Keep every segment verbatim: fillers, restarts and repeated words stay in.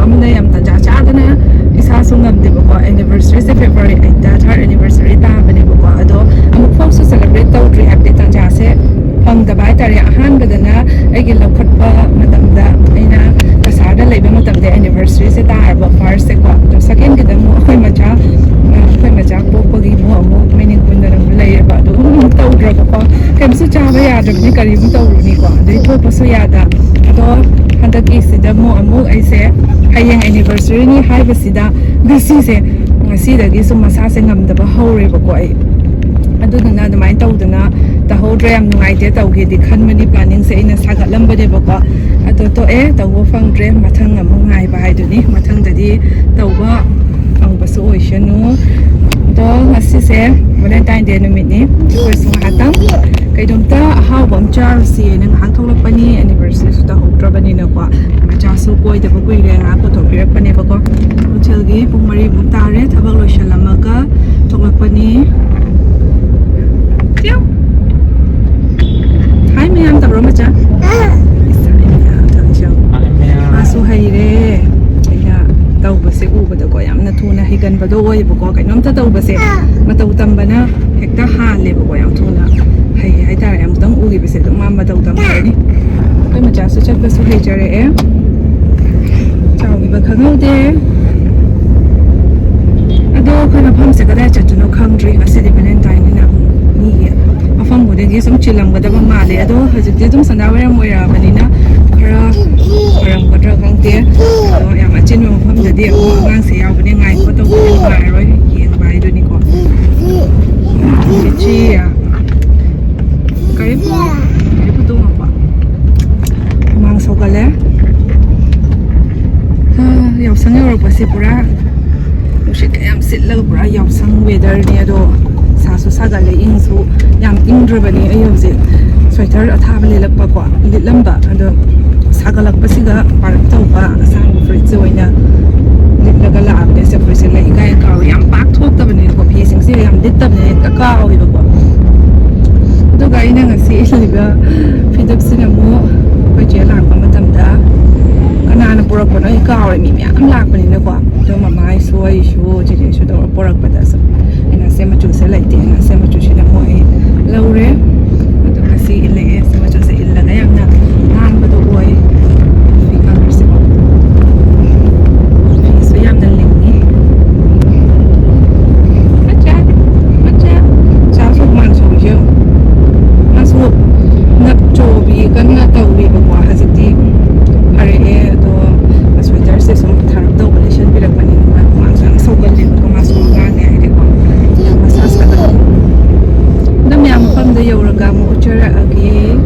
ꯌꯥꯝꯅ ꯌꯥꯝ ꯇꯟꯖꯥ ꯆꯥꯗꯅ ꯏꯁꯥꯁꯨ ꯉꯝꯗꯦꯕꯀꯣ꯫ ꯑꯦꯅꯤꯚꯔꯁꯔꯤꯁꯦ ꯐꯦꯕ꯭ꯔꯨꯋꯥꯔꯤ ꯑꯩꯠꯇ ꯊꯥꯔꯠ ꯑꯦꯅꯤꯚꯔꯁꯔꯤ ꯇꯥꯕꯅꯦꯕꯀꯣ꯫ ꯑꯗꯣ ꯑꯃꯨꯛꯐꯥꯎꯁꯨ ꯁꯦꯂꯦꯕ꯭ꯔꯦꯠ ꯇꯧꯗ꯭ꯔꯤ, ꯍꯥꯏꯕꯗꯤ ꯇꯟꯖꯥꯁꯦ ꯐꯪꯗꯕ ꯍꯥꯏꯇꯥꯔꯦ꯫ ꯑꯍꯥꯟꯕꯗꯅ ꯑꯩꯒꯤ ꯂꯧꯈꯠꯄ ꯃꯇꯝꯗ, ꯑꯩꯅ ꯀꯁꯥꯔꯗ ꯂꯩꯕ ꯃꯇꯝꯗ ꯑꯦꯅꯤꯚꯔꯁꯔꯤꯁꯦ ꯇꯥꯔꯕ ꯐꯥꯔꯁꯁꯦꯀꯣ꯫ ꯑꯗꯣ ꯁꯦꯀꯦꯟꯒꯤꯗ ꯑꯃꯨꯛ ꯑꯩꯈꯣꯏ ꯃꯆꯥ, ꯑꯩꯈꯣꯏ ꯃꯆꯥ ꯄꯣꯛꯄꯒꯤ ꯑꯃꯨꯛ ꯑꯃꯨꯛ ꯃꯤꯅꯤꯡ ꯄꯨꯟꯗꯅ ꯑꯃꯨꯛ ꯂꯩꯌꯦꯕ꯫ ꯑꯗꯣ ꯑꯗꯨꯝ ꯇꯧꯗ꯭ꯔꯕꯀꯣ꯫ ꯀꯩꯝꯁꯨ ꯆꯥꯕ ꯌꯥꯗ꯭ꯔꯕꯅꯤ, ꯀꯔꯤꯃꯨꯛ ꯇꯧꯔꯨꯅꯤꯀꯣ꯫ ꯑꯗꯩ ꯊꯣꯛꯄꯁꯨ ꯌꯥꯗ꯫ ꯑꯗꯣ ꯍꯟꯗꯛꯀꯤꯁꯤꯗ ꯑꯃꯨꯛ ꯑꯃꯨꯛ ꯑꯩꯁꯦ ꯍꯌꯦꯡ ꯑꯦꯅꯤꯚꯔꯁꯔꯤꯅꯤ ꯍꯥꯏꯕꯁꯤꯗ ꯉꯁꯤꯁꯦ, ꯉꯁꯤꯗꯒꯤ ꯁꯨꯝ ꯃꯁꯥꯁꯦ ꯉꯝꯗꯕ ꯍꯧꯔꯦꯕꯀꯣ ꯑꯩ꯫ ꯑꯗꯨꯗꯨꯅ ꯑꯗꯨꯃꯥꯏꯅ ꯇꯧꯗꯅ ꯇꯧꯍꯧꯗ꯭ꯔꯦ꯫ ꯌꯥꯝ ꯅꯨꯡꯉꯥꯏꯇꯦ, ꯇꯧꯒꯦꯗꯤ ꯈꯟꯕꯅꯤ, ꯄ꯭ꯂꯥꯅꯤꯡꯁꯦ ꯑꯩꯅ ꯁꯥꯒꯠꯂꯝꯕꯅꯦꯕꯀꯣ꯫ ꯑꯗꯣ ꯇꯣꯛꯑꯦ, ꯇꯧꯕ ꯐꯪꯗ꯭ꯔꯦ꯫ ꯃꯊꯪ ꯑꯃꯨꯛ ꯉꯥꯏꯕ ꯍꯥꯏꯗꯨꯅꯤ꯫ ꯃꯊꯪꯗꯗꯤ ꯇꯧꯕ ꯐꯪꯕꯁꯨ ꯑꯣꯏꯁꯅꯨ꯫ ꯑꯗꯣ ꯉꯁꯤꯁꯦ ꯚꯦꯂꯦꯟꯇꯥꯏꯟ ꯗꯦ ꯅꯨꯃꯤꯠꯅꯤ꯫ ꯑꯩꯈꯣꯏꯁꯨ ꯉꯥꯏꯍꯥꯛꯇꯪ ꯀꯩꯅꯣꯝꯇ ꯑꯍꯥꯎꯕ ꯑꯃ ꯆꯥꯔꯨꯁꯤꯅ ꯉꯥꯏꯍꯥꯛ ꯊꯣꯛꯂꯛꯄꯅꯤ꯫ ꯑꯦꯅꯤꯚꯔꯁꯔꯤꯁꯨ ꯇꯧꯍꯧꯗ꯭ꯔꯕꯅꯤꯅꯀꯣ꯫ ꯃꯆꯥꯁꯨ ꯀꯣꯏꯗꯕ ꯀꯨꯏꯔꯦ, ꯉꯥꯏꯍꯥꯛ ꯄꯨꯊꯣꯛꯄꯤꯔꯛꯄꯅꯦꯕꯀꯣ꯫ ꯍꯣꯇꯦꯜꯒꯤ ꯄꯨꯡ ꯃꯔꯤꯃꯨꯛ ꯇꯥꯔꯦ꯫ ꯊꯕꯛ ꯂꯣꯏꯁꯤꯜꯂꯝꯃꯒ ꯊꯣꯛꯂꯛꯄꯅꯤ꯫ ꯄꯤꯌꯨ꯫ ꯍꯥꯏ ꯃꯌꯥꯝ ꯇꯧꯔꯣ, ꯃꯆꯥ꯫ ꯏꯁ, ꯍꯥꯏ ꯃꯌꯥꯝ ꯇꯧꯔꯤꯁꯦ ꯌꯦꯡꯉꯣ꯫ ꯃꯥꯁꯨ ꯍꯩꯔꯦ꯫ ꯑꯩꯅ ꯇꯧꯕꯁꯦ ꯎꯕꯗꯀꯣ ꯌꯥꯝꯅ ꯊꯨꯅ ꯍꯩꯒꯟꯕꯗꯣ ꯑꯣꯏꯌꯦꯕꯀꯣ꯫ ꯀꯩꯅꯣꯝꯇ ꯇꯧꯕꯁꯦ ꯃꯇꯧ ꯇꯝꯕꯅ ꯍꯦꯛꯇ ꯍꯥꯜꯂꯦꯕꯀꯣ꯫ ꯌꯥꯝ ꯊꯨꯅ ꯍꯩ ꯍꯥꯏꯇꯥꯔꯦ꯫ ꯑꯃꯨꯛꯇꯪ ꯎꯈꯤꯕꯁꯦ ꯑꯗꯨꯝ ꯃꯥ ꯃꯇꯧ ꯇꯝꯈ꯭ꯔꯅꯤ꯫ ꯑꯩꯈꯣꯏ ꯃꯆꯥꯁꯨ ꯆꯠꯄꯁꯨ ꯍꯩꯖꯔꯛꯑꯦ꯫ ꯆꯥꯎꯈꯤꯕ ꯈꯪꯍꯧꯗꯦ꯫ ꯑꯗꯣ ꯑꯩꯈꯣꯏ ꯃꯐꯝꯁꯦ ꯀꯗꯥꯏ ꯆꯠꯇꯣꯏꯅꯣ ꯈꯪꯗ꯭ꯔꯤ꯫ ꯉꯁꯤꯗꯤ ꯚꯦꯂꯦꯟꯇꯥꯏꯟꯅꯤꯅ ꯃꯤꯒꯤ ꯃꯐꯝ ꯈꯨꯗꯤꯡꯒꯤ ꯁꯨꯝ ꯆꯤꯜꯂꯝꯒꯗꯕ ꯃꯥꯜꯂꯦ꯫ ꯑꯗꯣ ꯍꯧꯖꯤꯛꯇꯤ ꯑꯗꯨꯝ ꯁꯟꯗꯥ ꯋꯥꯏꯔꯝ ꯑꯣꯏꯔꯛꯑꯕꯅꯤꯅ ꯈꯔ ꯑꯣꯏꯔꯝꯒꯗ꯭ꯔꯥ ꯈꯪꯗꯦ꯫ ꯑꯗꯣ ꯌꯥꯝ ꯑꯆꯤꯟꯕ ꯃꯐꯝꯗꯗꯤ ꯑꯃꯨꯛ ꯑꯉꯥꯡꯁꯦ ꯌꯥꯎꯕꯅꯦ, ꯉꯥꯏꯈꯣ ꯇꯧꯕꯗꯤ ꯅꯨꯡꯉꯥꯏꯔꯔꯣꯏ, ꯌꯦꯡꯕ ꯍꯥꯏꯗꯨꯅꯤꯀꯣ꯫ ꯆꯤꯆꯤ꯫ ꯀꯔꯤ? ꯀꯔꯤ ꯐꯣꯇꯣ ꯉꯥꯛꯄ? ꯍꯨꯃꯥꯡ ꯁꯧꯒꯠꯂꯦ꯫ ꯍꯥ, ꯌꯥꯎꯁꯪ ꯌꯧꯔꯛꯄꯁꯦ ꯄꯨꯔꯥ ꯅꯨꯡꯁꯤꯠꯀ ꯌꯥꯝ ꯁꯤꯠꯂꯒ ꯄꯨꯔꯥ ꯌꯥꯎꯁꯪ ꯋꯦꯗꯔꯅꯦ꯫ ꯑꯗꯣ ꯁꯥꯁꯨ ꯁꯥꯒꯠꯂꯦ, ꯏꯪꯁꯨ ꯌꯥꯝ ꯏꯪꯗ꯭ꯔꯕꯅꯦ꯫ ꯑꯩ ꯍꯧꯖꯤꯛ ꯁ꯭ꯋꯦꯇꯔ ꯑꯊꯥꯕ ꯂꯤꯠꯂꯛꯄꯀꯣ, ꯂꯤꯠꯂꯝꯕ꯫ ꯑꯗꯣ ꯁꯥꯒꯠꯂꯛꯄꯁꯤꯒ ꯄꯥꯔꯞ ꯇꯧꯕ ꯑꯁꯥꯡꯕ ꯐꯨꯔꯤꯠꯁꯦ ꯑꯣꯏꯅ ꯂꯤꯠꯂꯒ ꯂꯥꯛꯑꯕꯅꯦ꯫ ꯁꯦ ꯐꯨꯔꯤꯠꯁꯦ ꯂꯩ ꯏꯀꯥꯏ ꯀꯥꯎ ꯌꯥꯝ ꯄꯥꯛ ꯊꯣꯛꯇꯕꯅꯦꯀꯣ, ꯐꯤꯁꯤꯡꯁꯦ ꯌꯥꯝ ꯂꯤꯠꯇꯕꯅꯦ, ꯍꯦꯛꯇ ꯀꯥꯎꯋꯦꯕꯀꯣ꯫ ꯑꯗꯨꯒ ꯑꯩꯅ ꯉꯁꯤ ꯏꯜꯂꯤꯕ ꯐꯤꯗꯨꯞꯁꯤꯅ ꯑꯃꯨꯛ ꯑꯩꯈꯣꯏ ꯆꯦ ꯂꯥꯛꯄ ꯃꯇꯝꯗ ꯀꯅꯥꯅ ꯄꯨꯔꯛꯄꯅꯣ ꯑꯩ ꯀꯥꯎꯔꯦ, ꯃꯤ ꯃꯌꯥꯝ ꯂꯥꯛꯄꯅꯤꯅꯀꯣ꯫ ꯑꯗꯣ ꯃꯃꯥꯁꯨ ꯑꯩꯁꯨ ꯆꯦꯆꯦꯁꯨ ꯇꯧꯔ ꯄꯨꯔꯛꯄꯗ ꯁꯨꯝ ꯑꯩꯅ ꯑꯁꯦ ꯃꯆꯨꯁꯦ ꯂꯩꯇꯦꯅ ꯑꯁꯦ ꯃꯆꯨꯁꯤꯅ ꯑꯃꯨꯛ ꯑꯩ ꯂꯧꯔꯦ꯫ ꯑꯗꯣ ꯉꯁꯤ ꯏꯜꯂꯛꯑꯦ, ꯑꯁꯦ ꯃꯆꯨꯁꯦ ꯏꯜꯂꯒ ꯌꯥꯝꯅ ꯅꯥꯟꯕꯗꯣ ꯑꯣꯏ꯫ ꯐꯤ ꯀꯂꯔꯁꯦ꯫ ꯐꯤꯁꯨ ꯌꯥꯝꯅ ꯂꯤꯡꯉꯤ꯫ ꯃꯆꯥ, ꯃꯆꯥ꯫ ꯆꯥꯁꯨ ꯍꯨꯃꯥꯡ ꯁꯧꯔꯤꯁꯦ ꯌꯦꯡꯉꯨ꯫ ꯃꯥꯁꯨ ꯅꯞ ꯆꯣꯕꯤ ꯀꯟꯅ ꯇꯧꯔꯤꯕꯀꯣ꯫ ꯍꯧꯖꯤꯛꯇꯤ ꯐꯔꯛꯑꯦ꯫ ꯑꯗꯣ ꯁ꯭ꯋꯦꯇꯔꯁꯦ ꯁꯨꯝ ꯊꯥꯔꯞ ꯇꯧꯕ ꯂꯩꯁꯟꯕꯤꯔꯛꯄꯅꯤꯅ ꯃꯥ ꯍꯨꯃꯥꯡꯁꯨ ꯌꯥꯝ ꯁꯧꯒꯜꯂꯦꯕꯀꯣ꯫ ꯃꯥꯁꯨ ꯑꯉꯥꯡꯅꯦ ꯍꯥꯏꯗꯤꯀꯣ꯫ ꯌꯥꯝ ꯃꯁꯥꯁ ꯀꯟꯅ꯫ ꯑꯗꯣ ꯃꯌꯥꯝ ꯃꯐꯝꯗ ꯌꯧꯔꯒ ꯑꯃꯨꯛ ꯎꯠꯆꯔꯛꯑꯒꯦ꯫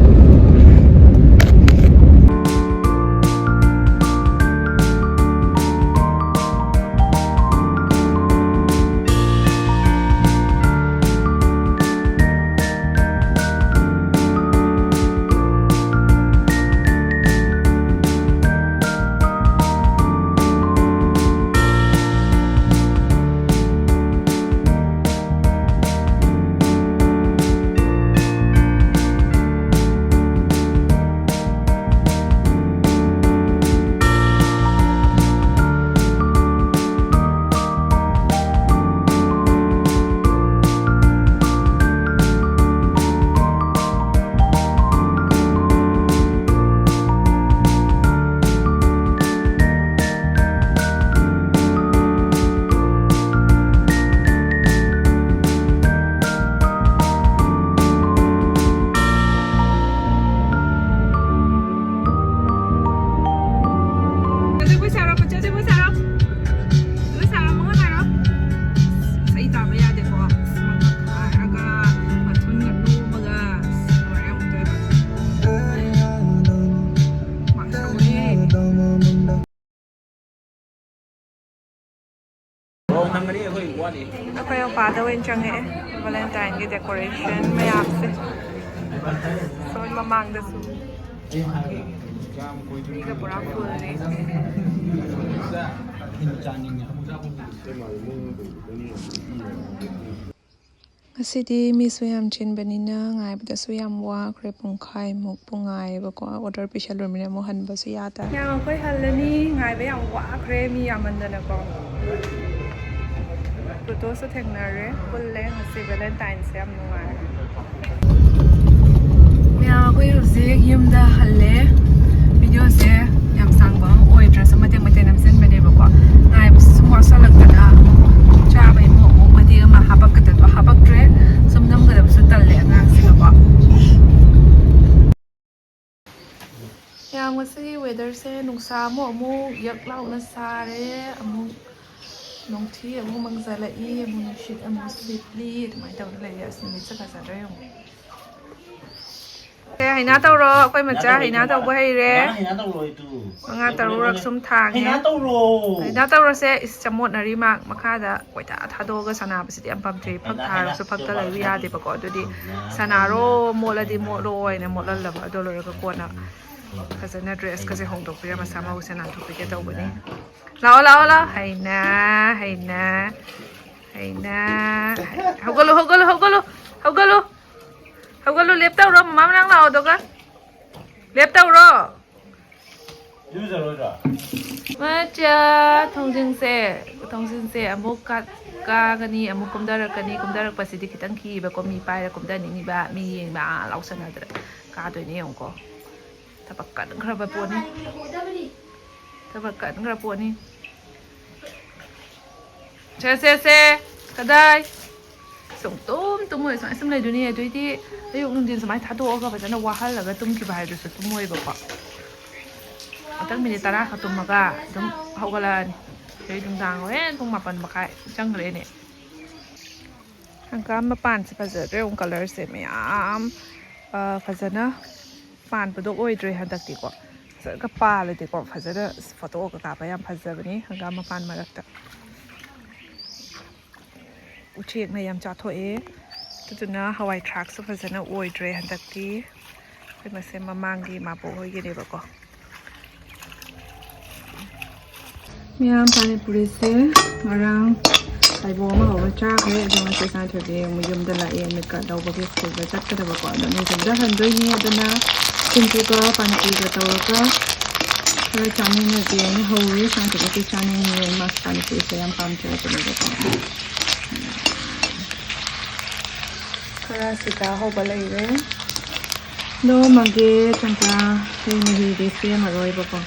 ꯖꯒꯣꯏ ꯁꯥꯔꯣ, ꯄꯨꯟꯆꯥ ꯖꯒꯣꯏ ꯁꯥꯔꯣ꯫ ꯖꯒꯣꯏ ꯁꯥꯔꯣ, ꯃꯉꯣꯟ ꯁꯥꯔꯣ꯫ ꯑꯁ, ꯑꯩ ꯇꯥꯕ ꯌꯥꯗꯦꯀꯣ꯫ ꯑꯁ, ꯃꯉꯛ ꯍꯥꯏꯔꯒ, ꯃꯊꯨꯟꯒ ꯅꯣꯝꯃꯒ, ꯑꯁ, ꯂꯣꯏꯔꯦ ꯑꯃꯨꯛꯇꯣꯏꯕ꯫ ꯃꯥ ꯁꯧꯔꯦ꯫ ꯑꯩꯈꯣꯏ ꯃꯄꯥꯗ ꯑꯣꯏꯅ ꯆꯪꯉꯛꯑꯦ꯫ ꯚꯦꯂꯦꯟꯇꯥꯏꯟꯒꯤ ꯗꯦꯀꯣꯔꯦꯁꯟ ꯃꯌꯥꯝꯁꯦ꯫ ꯁꯣꯝ ꯃꯃꯥꯡꯗꯁꯨ ꯃꯤꯒ ꯄꯨꯔꯥ ꯐꯨꯜꯅꯤ꯫ ꯉꯁꯤꯗꯤ ꯃꯤꯁꯨ ꯌꯥꯝ ꯆꯤꯟꯕꯅꯤꯅ ꯉꯥꯏꯕꯗꯁꯨ ꯌꯥꯝ ꯋꯥꯈ꯭ꯔꯦ꯫ ꯄꯨꯡꯈꯥꯏꯃꯨꯛ ꯄꯨꯡ ꯉꯥꯏꯌꯦꯕꯀꯣ꯫ ꯑꯣꯔꯗꯔ ꯄꯤꯁꯜꯂꯨꯔꯃꯤꯅ ꯑꯃꯨꯛ ꯍꯟꯕꯁꯨ ꯌꯥꯗ꯫ ꯃꯌꯥꯝ ꯑꯩꯈꯣꯏ ꯍꯜꯂꯅꯤ꯫ ꯉꯥꯏꯕ ꯌꯥꯝ ꯋꯥꯈ꯭ꯔꯦ꯫ ꯃꯤ ꯌꯥꯝꯃꯟꯗꯅꯀꯣ꯫ ꯐꯣꯇꯣꯁꯨ ꯊꯦꯡꯅꯔꯦ꯫ ꯄꯨꯜꯂꯦ꯫ ꯉꯁꯤ ꯚꯦꯂꯦꯟꯇꯥꯏꯟꯁꯦ ꯌꯥꯝ ꯅꯨꯡꯉꯥꯏꯔꯦ꯫ ꯃꯌꯥꯝ ꯑꯩꯈꯣꯏ ꯍꯧꯖꯤꯛ ꯌꯨꯝꯗ ꯍꯜꯂꯦ꯫ ꯚꯤꯗꯤꯑꯣꯁꯦ ꯌꯥꯝ ꯁꯥꯡꯕ ꯑꯃ ꯑꯣꯏꯗ꯭ꯔꯁꯨ ꯃꯇꯦꯛ ꯃꯇꯦꯛ ꯅꯝꯁꯤꯟꯕꯅꯦꯕꯀꯣ꯫ ꯉꯥꯏꯕꯁꯨ ꯁꯨꯝ ꯋꯥꯁꯜꯂꯛꯇꯅ ꯆꯥꯕꯩ ꯑꯃꯨꯛ ꯑꯃꯨꯛ ꯃꯇꯦꯛ ꯑꯃ ꯍꯥꯄꯛꯀꯗꯕꯗꯣ ꯍꯥꯄꯛꯇ꯭ꯔꯦ꯫ ꯁꯨꯝ ꯅꯝꯒꯗꯕꯁꯨ ꯇꯜꯂꯦ ꯑꯉꯥꯡꯁꯤꯒꯀꯣ꯫ ꯌꯥꯝ ꯉꯁꯤꯒꯤ ꯋꯦꯗꯔꯁꯦ ꯅꯨꯡꯁꯥ ꯑꯃꯨꯛ ꯑꯃꯨꯛ ꯌꯛ ꯂꯥꯎꯅ ꯁꯥꯔꯦ, ꯑꯃꯨꯛ ꯅꯣꯡꯊꯤ ꯑꯃꯨꯛ ꯃꯪꯖꯜꯂꯛꯏ, ꯑꯃꯨꯛ ꯅꯨꯡꯁꯤꯠ ꯑꯃꯨꯛ ꯁꯤꯠꯂꯤ, ꯑꯗꯨꯃꯥꯏꯅ ꯇꯧꯔ ꯂꯩꯔꯦ꯫ ꯑꯁ ꯅꯨꯃꯤꯠꯁꯦ ꯐꯖꯗ꯭ꯔꯥ ꯌꯦꯡꯉꯣ꯫ ꯁꯦ ꯍꯩꯅꯥ ꯇꯧꯔꯣ ꯑꯩꯈꯣꯏ ꯃꯆꯥ, ꯍꯩꯅꯥ ꯇꯧꯕ ꯍꯩꯔꯦ꯫ ꯃꯉꯥ ꯇꯔꯨꯛꯔꯛ ꯁꯨꯝ ꯊꯥꯡꯉꯦ꯫ ꯍꯩꯅꯥ ꯇꯧꯔꯣꯁꯦ꯫ ꯏꯁ ꯆꯃꯣꯠꯅꯔꯤ ꯃꯥ ꯃꯈꯥꯗ ꯀꯣꯏꯊꯥ ꯊꯥꯗꯣꯛꯑꯒ ꯁꯥꯟꯅꯕꯁꯤꯗꯤ ꯌꯥꯝ ꯄꯥꯝꯖꯩ꯫ ꯐꯛ ꯊꯥꯔꯁꯨ ꯐꯛꯇ ꯂꯩꯕ ꯌꯥꯗꯦꯕꯀꯣ꯫ ꯑꯗꯨꯗꯤ ꯁꯥꯟꯅꯔꯣ, ꯃꯣꯠꯂꯗꯤ ꯃꯣꯠꯂꯣ ꯍꯥꯏꯅ ꯃꯣꯠꯍꯜꯂꯕ꯫ ꯑꯗꯨ ꯂꯣꯏꯔꯒ ꯀꯣꯟꯅ ꯐꯖꯅ ꯗ꯭ꯔꯦꯁꯀꯁꯦ ꯍꯣꯡꯗꯣꯛꯄꯤꯔ ꯃꯁꯥ ꯃꯎꯁꯦ ꯅꯥꯟꯊꯣꯛꯄꯤꯒꯦ ꯇꯧꯕꯅꯤ꯫ ꯂꯥꯛꯑꯣ ꯂꯥꯛꯑꯣ ꯂꯥꯛꯑꯣ꯫ ꯍꯩꯅ ꯍꯩꯅ ꯍꯩꯅ꯫ ꯍꯧꯒꯠꯂꯨ ꯍꯧꯒꯠꯂꯨ ꯍꯧꯒꯠꯂꯨ ꯍꯧꯒꯠꯂꯨ꯫ ꯍꯧꯒꯠꯂꯨ, ꯂꯦꯞꯇꯧꯔꯣ꯫ ꯃꯃꯥ ꯃꯅꯥꯛ ꯂꯥꯛꯑꯣ ꯑꯗꯨꯒ꯫ ꯂꯦꯞꯇꯧꯔꯣ꯫ ꯏꯔꯨꯖꯔꯣꯏꯗ꯭ꯔꯣ? ꯃꯆꯥ, ꯊꯣꯡꯖꯤꯟꯁꯦ, ꯊꯣꯡꯖꯤꯟꯁꯦ ꯑꯃꯨꯛ ꯀꯥ-, ꯀꯥꯒꯅꯤ, ꯑꯃꯨꯛ ꯀꯨꯝꯊꯔꯛꯀꯅꯤ꯫ ꯀꯨꯝꯊꯔꯛꯄꯁꯤꯗꯤ ꯈꯤꯇꯪ ꯀꯤꯕꯀꯣ, ꯃꯤ ꯄꯥꯏꯔ ꯀꯨꯝꯊꯅꯤꯡꯉꯤꯕ, ꯃꯤ ꯌꯦꯡꯕ ꯂꯥꯎꯁꯟꯅꯗ꯭ꯔꯦ꯫ ꯀꯥꯗꯣꯏꯅꯦ ꯌꯦꯡꯉꯨꯀꯣ꯫ ꯊꯕꯛ ꯀꯟꯈ꯭ꯔꯕ ꯄꯣꯠꯅꯤ꯫ ꯊꯕꯛ ꯀꯟꯈ꯭ꯔ ꯄꯣꯠꯅꯤ꯫ ꯁꯦ, ꯁꯦ, ꯁꯦ꯫ ꯀꯗꯥꯏ? ꯁꯨꯝ ꯇꯨꯝ ꯇꯨꯝꯃꯣꯏ꯫ ꯁꯨꯃꯥꯏꯅ ꯁꯨꯝ ꯂꯩꯗꯣꯏꯅꯤ꯫ ꯑꯗꯨꯏꯗꯤ ꯑꯌꯨꯛ ꯅꯨꯡꯊꯤꯟ ꯁꯨꯃꯥꯏꯅ ꯊꯥꯗꯣꯛꯑꯒ ꯐꯖꯅ ꯋꯥꯍꯜꯂꯒ ꯇꯨꯝꯈꯤꯕ ꯍꯥꯏꯗꯨꯁꯨ ꯇꯨꯝꯃꯣꯏꯕꯀꯣ꯫ ꯉꯥꯛꯇꯪ ꯃꯤꯅꯤꯠ ꯇꯔꯥ ꯈꯛ ꯇꯨꯝꯃꯒ ꯑꯗꯨꯝ ꯍꯧꯒꯠꯂꯛꯑꯅꯤ꯫ ꯑꯗꯩ ꯅꯨꯡꯗꯥꯡ ꯍꯣꯔꯦꯟ ꯄꯨꯡ ꯃꯥꯄꯟ ꯃꯈꯥꯏ ꯆꯪꯈ꯭ꯔꯦꯅꯦ꯫ ꯍꯪꯒꯥꯝ ꯃꯄꯥꯟꯁꯦ ꯐꯖꯗ꯭ꯔꯥ ꯌꯦꯡꯉꯨ꯫ ꯀꯂꯔꯁꯦ ꯃꯌꯥꯝ, ꯑ, ꯐꯖꯅ ꯄꯥꯟꯕꯗꯣ ꯑꯣꯏꯗ꯭ꯔꯦ ꯍꯟꯗꯛꯇꯤꯀꯣ꯫ ꯐꯖꯅꯒ ꯄꯥꯜꯂꯗꯤꯀꯣ, ꯐꯖꯅ ꯐꯣꯇꯣꯒ ꯀꯥꯞꯄ ꯌꯥꯝ ꯐꯖꯕꯅꯤ ꯍꯪꯒꯥꯝ ꯃꯄꯥꯟ ꯃꯔꯛꯇ꯫ ꯎꯆꯦꯛꯅ ꯌꯥꯝ ꯆꯥꯊꯣꯛꯑꯦ꯫ ꯑꯗꯨꯗꯨꯅ ꯍꯋꯥꯏ ꯊ꯭ꯔꯥꯛꯁꯨ ꯐꯖꯅ ꯑꯣꯏꯗ꯭ꯔꯦ ꯍꯟꯗꯛꯇꯤ꯫ ꯑꯩꯈꯣꯏ ꯃꯁꯦ ꯃꯃꯥꯡꯒꯤ ꯃꯥꯕꯣꯛ ꯍꯣꯏꯒꯤꯅꯦꯕꯀꯣ꯫ ꯃꯌꯥꯝ ꯄꯥꯅꯤꯄꯨꯔꯤꯁꯦ ꯉꯔꯥꯡ ꯇꯥꯏꯕꯣ ꯑꯃ ꯍꯧꯔ ꯆꯥꯈ꯭ꯔꯦ꯫ ꯑꯗꯣ ꯉꯁꯤ ꯁꯥꯟꯊꯣꯏꯕꯤ ꯑꯃꯨꯛ ꯌꯨꯝꯗ ꯂꯥꯛꯑꯦ, ꯃꯤꯠꯀ ꯂꯧꯕꯒꯤ ꯁ꯭ꯀꯨꯜꯗ ꯆꯠꯀꯗꯕꯀꯣ꯫ ꯑꯗꯣ ꯅꯨꯡꯊꯤꯜꯗ ꯍꯟꯗꯣꯏꯅꯤ꯫ ꯑꯗꯨꯅ ꯁꯤꯡꯖꯨꯒ ꯄꯥꯟꯀꯤꯒ ꯇꯧꯔꯒ ꯈꯔ ꯆꯥꯃꯤꯟꯅꯁꯦꯅ ꯍꯧꯔꯤ꯫ ꯁꯥꯟꯊꯣꯏꯕꯤꯁꯨ ꯆꯥꯅꯤꯡꯉꯦ, ꯃꯥꯁꯨ ꯄꯥꯅꯤꯄꯨꯔꯤꯁꯦ ꯌꯥꯝ ꯄꯥꯝꯖꯕꯅꯦꯕꯀꯣ꯫ ꯈꯔ ꯁꯤꯗ ꯍꯧꯕ ꯂꯩꯔꯦ꯫ ꯑꯗꯣ ꯃꯪꯒꯦ ꯆꯝꯄ꯭ꯔꯥ, ꯑꯩ ꯃꯍꯤꯗꯤ ꯁꯦꯝꯃꯔꯣꯏꯕꯀꯣ꯫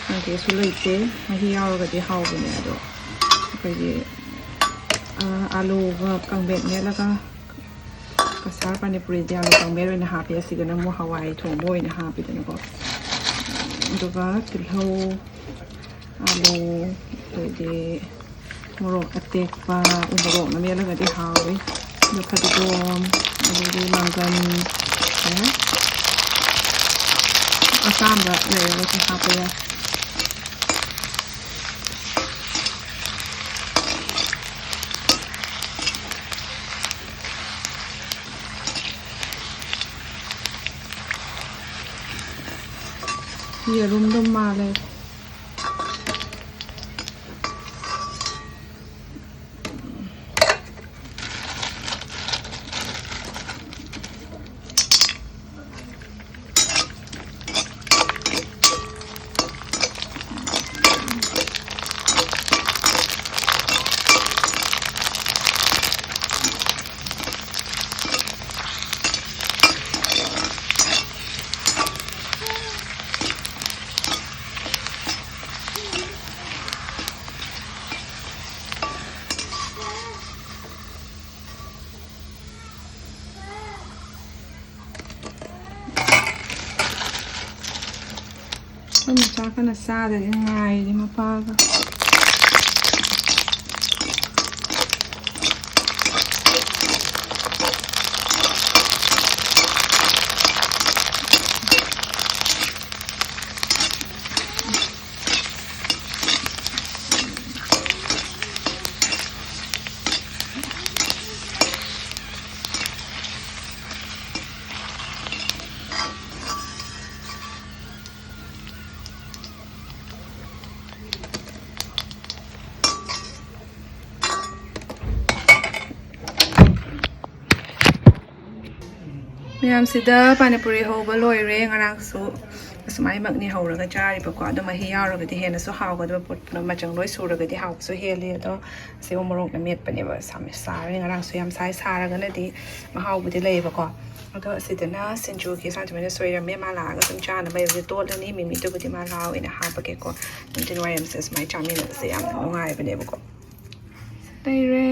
ꯃꯪꯒꯦꯁꯨ ꯂꯩꯇꯦ꯫ ꯃꯍꯤ ꯌꯥꯎꯔꯒꯗꯤ ꯍꯥꯎꯕꯅꯦ꯫ ꯑꯗꯣ ꯑꯩꯈꯣꯏꯒꯤ, ꯑ, ꯑꯥꯂꯨꯒ ꯀꯥꯡꯃꯦꯠ ꯃꯦꯠꯂꯒ, ꯀꯁꯥꯔ ꯄꯥꯅꯤꯄꯨꯔꯤꯗꯤ ꯑꯥꯂꯨ ꯀꯥꯡꯃꯦꯠ ꯑꯣꯏꯅ ꯍꯥꯞꯄꯦ꯫ ꯑꯁꯤꯗꯅ ꯑꯃꯨꯛ ꯍꯋꯥꯏ ꯊꯣꯡꯕ ꯑꯣꯏꯅ ꯍꯥꯞꯄꯤꯗꯅꯀꯣ꯫ ꯑꯗꯨꯒ ꯇꯤꯜꯍꯧ, ꯑꯥꯂꯨ, ꯑꯗꯩꯗꯤ ꯃꯣꯔꯣꯛ ꯑꯇꯦꯛꯄ, ꯎ ꯃꯣꯔꯣꯛꯅ ꯃꯦꯠꯂꯒꯗꯤ ꯍꯥꯎꯋꯤ꯫ ꯑꯗꯨ ꯐꯗꯤꯒꯣꯝ, ꯑꯗꯩꯗꯤ ꯃꯪꯒꯟ, ꯀꯩꯅꯣ, ꯑꯁꯥꯡꯕ ꯂꯩꯔꯒꯁꯨ ꯍꯥꯞꯄ ꯌꯥꯏ꯫ ꯌꯦꯔꯨꯝꯗꯣ ꯃꯥꯜꯂꯦ꯫ ꯑꯩꯈꯣꯏ ꯃꯆꯥ ꯀꯟꯅ ꯆꯥꯗꯗꯤ ꯉꯥꯏꯔꯤ ꯃꯄꯥꯒ꯫ ꯃꯌꯥꯝꯁꯤꯗ ꯄꯥꯅꯤꯄꯨꯔꯤ ꯍꯧꯕ ꯂꯣꯏꯔꯦ꯫ ꯉꯔꯥꯡꯁꯨ ꯑꯁꯨꯃꯥꯏꯃꯛꯅꯤ ꯍꯧꯔꯒ ꯆꯥꯔꯤꯕꯀꯣ꯫ ꯑꯗꯣ ꯃꯍꯤ ꯌꯥꯎꯔꯒꯗꯤ ꯍꯦꯟꯅꯁꯨ ꯍꯥꯎꯒꯗꯕ ꯄꯣꯠ, ꯃꯆꯪ ꯂꯣꯏ ꯁꯨꯔꯒꯗꯤ ꯍꯥꯎꯕꯁꯨ ꯍꯦꯜꯂꯤ꯫ ꯑꯗꯣ ꯁꯤ ꯎ ꯃꯣꯔꯣꯛꯅ ꯃꯦꯠꯄꯅꯦꯕ꯫ ꯁꯥꯃ-, ꯁꯥꯔꯦ꯫ ꯉꯔꯥꯡꯁꯨ ꯌꯥꯝ ꯁꯥꯏ꯫ ꯁꯥꯔꯒꯅꯗꯤ ꯃꯍꯥꯎꯕꯨꯗꯤ ꯂꯩꯌꯦꯕꯀꯣ꯫ ꯑꯗꯣ ꯑꯁꯤꯗꯅ ꯁꯤꯡꯖꯨꯒꯤ ꯁꯥꯟꯇꯤꯃꯩꯅ ꯁꯣꯏꯔꯝꯃꯦ꯫ ꯃꯥ ꯂꯥꯛꯑꯒ ꯁꯨꯝ ꯆꯥꯅꯕ ꯍꯥꯏꯕꯗꯤ ꯇꯣꯠꯂꯅꯤ꯫ ꯃꯤꯃꯤꯗꯨꯕꯨꯗꯤ ꯃꯥ ꯂꯥꯛꯑꯣ ꯑꯣꯏꯅ ꯍꯥꯞꯄꯒꯦꯀꯣ꯫ ꯅꯨꯡꯊꯤꯜ ꯋꯥꯏꯔꯝꯁꯦ ꯁꯨꯃꯥꯏꯅ ꯆꯥꯃꯤꯟꯅꯕꯁꯦ ꯌꯥꯝꯅ ꯅꯨꯡꯉꯥꯏꯕꯅꯦꯕꯀꯣ꯫ ꯂꯩꯔꯦ꯫